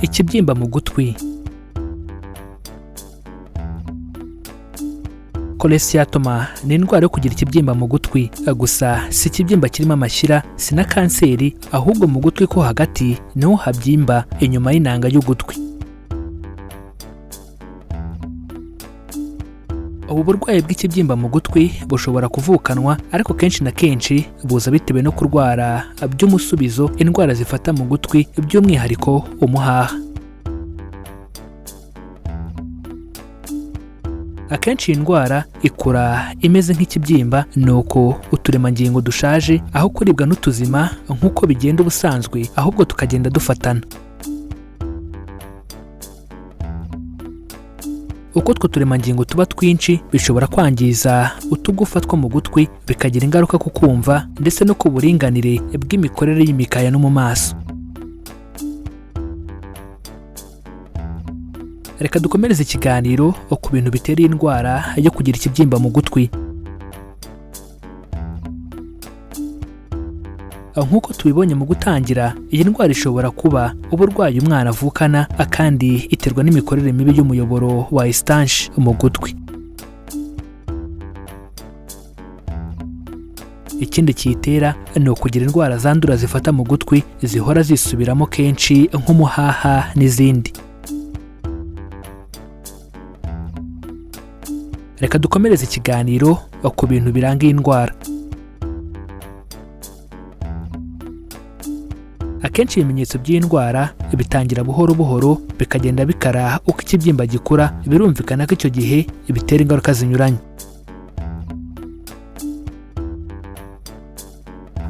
Ikibyimba mu gutwi. Cholesteatoma ni indwara yo kugira ikibyimba mu gutwi, gusa si ikibyimba kirimo amashyira, si na kanseri, ahubwo mu gutwi ko hagati niho habyimba inyuma y'inanga y'ugutwi. Ubu burwayi bw'ikibyimba mu gutwi bushobora kuvukanwa, ariko kenshi na kenshi buza bitewe no kurwara by'umusubizo indwara zifata mu gutwi, by'umwihariko umuhaha. Akenshi iyi ndwara ikura imeze nk'ikibyimba, nuko uturemangingo dushaje aho kuribwa n'utuzima nk'uko bigenda ubusanzwe, ahubwo tukagenda dufatana. Uko utwo turemangingo tuba twinshi bishobora kwangiza utugufa two mu gutwi, bikagira ingaruka ku kumva ndetse no ku buringanire bw'imikorere y'imikaya no mu maso. Reka dukomereze ikiganiro ku bintu bitera iyi ndwara yo kugira ikibyimba mu gutwi. Nk'uko tubibonye mu gutangira, iyi ndwara ishobora kuba uburwayi umwana avukana, kandi iterwa n'imikorere mibi y'umuyoboro wa Eustache mu gutwi. Ikindi kiyitera ni ukugira indwara zandura zifata mu gutwi zihora zisubiramo kenshi nk'umuhaha n'izindi. Reka dukomereze ikiganiro ku bintu biranga iyi ndwara. Akenshi ibimenyetso by'iyi ndwara bitangira buhoro buhoro, bikagenda bikara uko ikibyimba gikura. Birumvikana ko icyo gihe bitera ingaruka zinyuranye.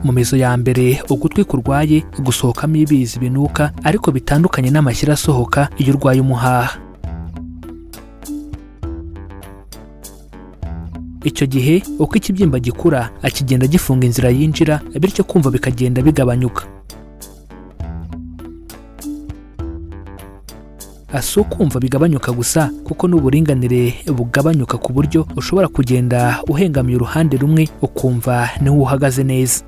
Mu mizo ya mbere ugutwi kurwaye gusohokamo ibizi binuka, ariko bitandukanye n'amashyira asohoka iyo urwaye umuhaha. Icyo gihe uko ikibyimba gikura kigenda gifunga inzira yinjira, bityo kumva bikagenda bigabanyuka. Si ukumva bigabanyuka gusa, kuko n'uburinganire bugabanyuka ku buryo ushobora kugenda uhengamiye uruhande rumwe ukumva niho uhagaze neza.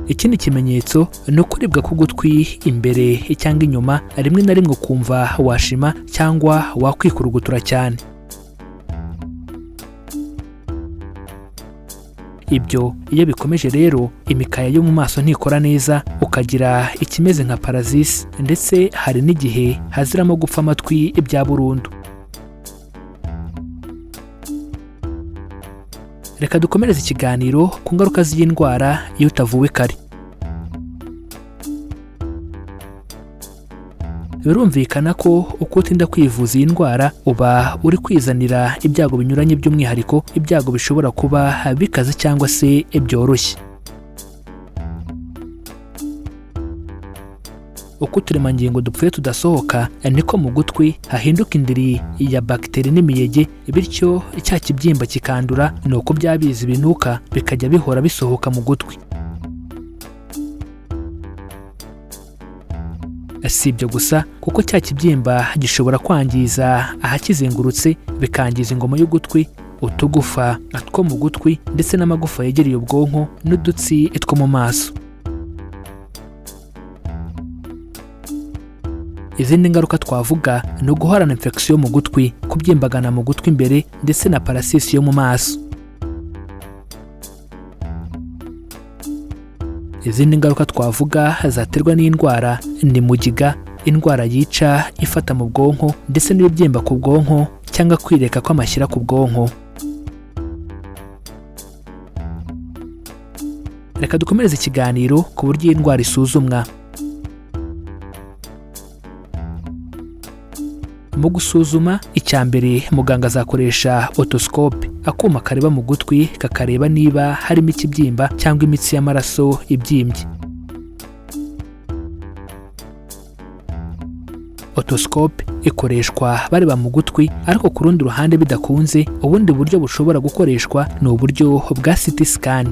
Ikindi kimenyetso ni ukuribwa k'ugutwi imbere cyangwa inyuma, rimwe na rimwe ukumva washima cyangwa wakwikurugutura cyane. Ibyo iyo bikomeje rero, imikaya yo mu maso ntikora neza, ukagira ikimeze nka parazisi, ndetse hari n'igihe haziramo gupfa amatwi bya burundu. Reka dukomereze ikiganiro ku ngaruka z'iyi ndwara iyo utavuwe kare. Birumvikana ko uko utinda kwivuza iyi ndwara uba uri kwizanira ibyago binyuranye, by'umwihariko ibyago bishobora kuba bikaze cyangwa se byoroshye. Uko uturemangingo dupfuye tudasohoka, niko mu gutwi hahinduka indiri ya bagiteri n'imiyege, bityo cya kibyimba kikandura, ni uko bya bizi binuka bikajya bihora bisohoka mu gutwi. Si ibyo gusa, kuko cya kibyimba gishobora kwangiza ahakizengurutse, bikangiza ingoma y'ugutwi, utugufa two mu gutwi ndetse n'amagufa yegereye ubwonko n'udutsi two mu maso. Izindi ngaruka twavuga ni uguhorana infection mu gutwi, kubyimbagana mu gutwi imbere ndetse na parasisi yo mu maso. Izindi ngaruka twavuga zaterwa n'indwara ni mugiga, indwara yica ifata mu bwonko ndetse n'ibibyimba ku bwonko cyangwa kwireka kw'amashyira ku bwonko. Reka dukomereze ikiganiro ku buryo iyi ndwara isuzumwa. Mu gusuzuma, icya mbere muganga azakoresha otoscope, akuma kareba mu gutwi kakareba niba harimo ikibyimba cyangwa imitsi y'amaraso ibyimbye. Otoscope ikoreshwa bareba mu gutwi, ariko ku rundi ruhande bidakunze, ubundi buryo bushobora gukoreshwa ni uburyo bwa CT scan.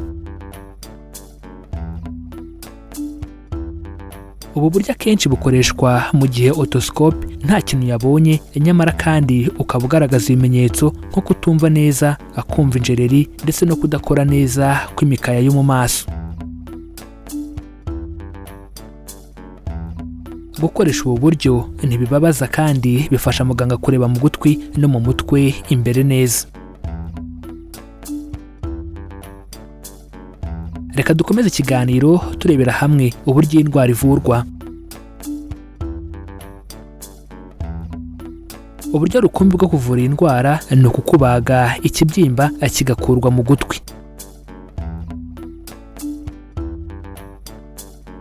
Ubu buryo akenshi bukoreshwa mu gihe otoscope nta kintu yabonye, nyamara kandi ukaba ugaragaza ibimenyetso nko kutumva neza, akumva injereri ndetse no kudakora neza kw'imikaya yo mu maso. Gukoresha ubu buryo ntibibabaza kandi bifasha muganga kureba mu gutwi no mu mutwe imbere neza. Reka dukomeze ikiganiro turebera hamwe uburyo iyi ndwara ivurwa. Uburyo rukumbi bwo kuvura iyi ndwara ni ukukubaga ikibyimba kigakurwa mu gutwi.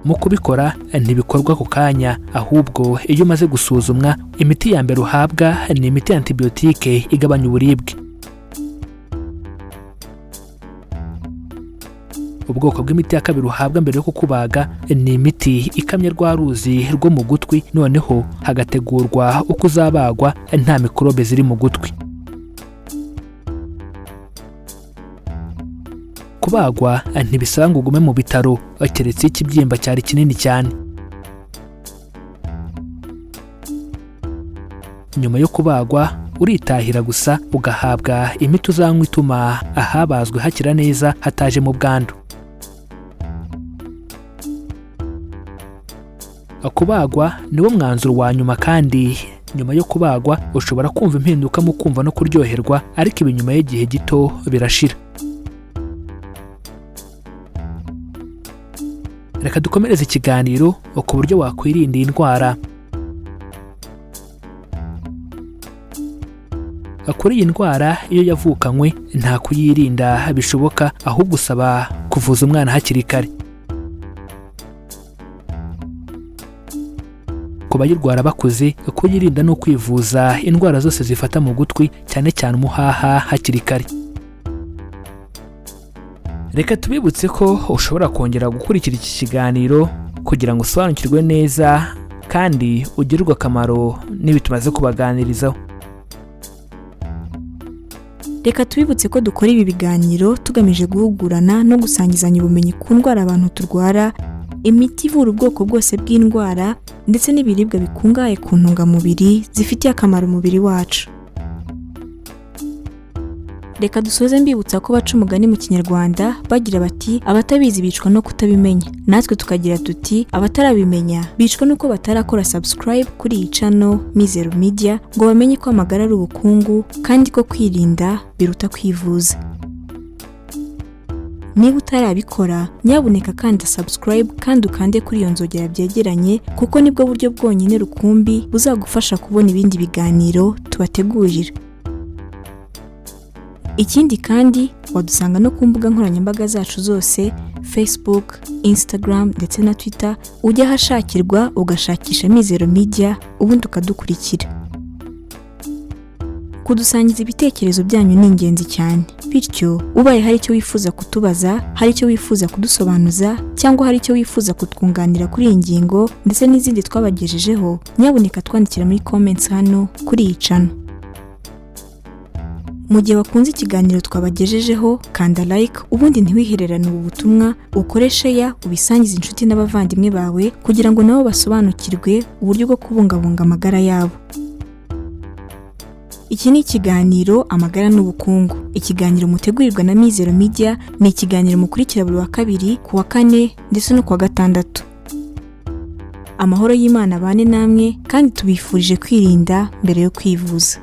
Mu kubikora ntibikorwa ako kanya, ahubwo iyo umaze gusuzumwa imiti ya mbere uhabwa ni imiti ya antibiyotike igabanya uburibwe. Ubwoko bw'imiti ya kabiri uhabwa mbere yo kukubaga ni imiti ikamya rwa ruzi rwo mu gutwi, noneho hagategurwa uko uzabagwa nta mikorobe ziri mu gutwi. Kubagwa ntibisaba ngo ugume mu bitaro, keretse iyo ikibyimba cyari kinini cyane. Nyuma yo kubagwa uritahira gusa ugahabwa imiti uzanywa ituma ahabazwe hakira neza hatajemo ubwandu. Kubagwa niwo mwanzuro wa nyuma, kandi nyuma yo kubagwa ushobora kumva impinduka mu kumva no kuryoherwa, ariko ibi nyuma y'igihe gito birashira. Reka dukomereze ikiganiro ku buryo wakwirinda iyi ndwara. Kuri iyi ndwara iyo yavukanywe nta kuyirinda bishoboka, ahubwo usaba kuvuza umwana hakiri kare. Ku bayirwara bakuze, kuyirinda ni ukwivuza indwara zose zifata mu gutwi, cyane cyane umuhaha hakiri kare. Reka tubibutse ko ushobora kongera gukurikira iki kiganiro kugira ngo usobanukirwe neza kandi ugirirwe akamaro n'ibi tumaze kubaganirizaho. Reka tubibutse ko dukora ibi biganiro tugamije guhugurana no gusangizanya ubumenyi ku ndwara abantu turwara, imiti ivura ubwoko bwose bw'indwara ndetse n'ibiribwa bikungahaye ku ntungamubiri zifitiye akamaro umubiri wacu. Reka dusoze mbibutsa ko baca umugani mu Kinyarwanda bagira bati abatabizi bicwa no kutabimenya, natwe tukagira tuti abatarabimenya bicwa nuko batarakora subscribe kuri iyi channel Mizero Media ngo bamenye ko amagara ari ubukungu kandi ko kwirinda biruta kwivuza. Niba utarabikora nyabuneka kanda subscribe kandi ukande kuri iyo nzogera byegeranye, kuko nibwo buryo bwonyine rukumbi buzagufasha kubona ibindi biganiro tubategurira. Ikindi kandi wadusanga no ku mbuga nkoranyambaga zacu zose Facebook, Instagram ndetse na Twitter, ujya ahashakirwa ugashakisha Mizero Media ubundi ukadukurikira. Kudusangiza ibitekerezo byanyu ni ingenzi cyane, bityo ubaye hari icyo wifuza kutubaza, hari icyo wifuza kudusobanuza cyangwa hari icyo wifuza kutwunganira kuri iyi ngingo ndetse n'izindi twabagejejeho, nyabuneka twandikira muri comments hano kuri iyi channel. Mu gihe wakunze ikiganiro twabagejejeho, kanda like ubundi ntiwihererane ubu butumwa, ukore share ubisangize inshuti n'abavandimwe bawe kugira ngo nabo basobanukirwe uburyo bwo kubungabunga amagara yabo. Iki ni ikiganiro Amagara n'Ubukungu, ikiganiro mutegurirwa na Mizero Media, ni ikiganiro mukurikira buri wa kabiri, ku wa kane ndetse no ku wa gatandatu. Amahoro y'Imana abane namwe kandi tubifurije kwirinda mbere yo kwivuza.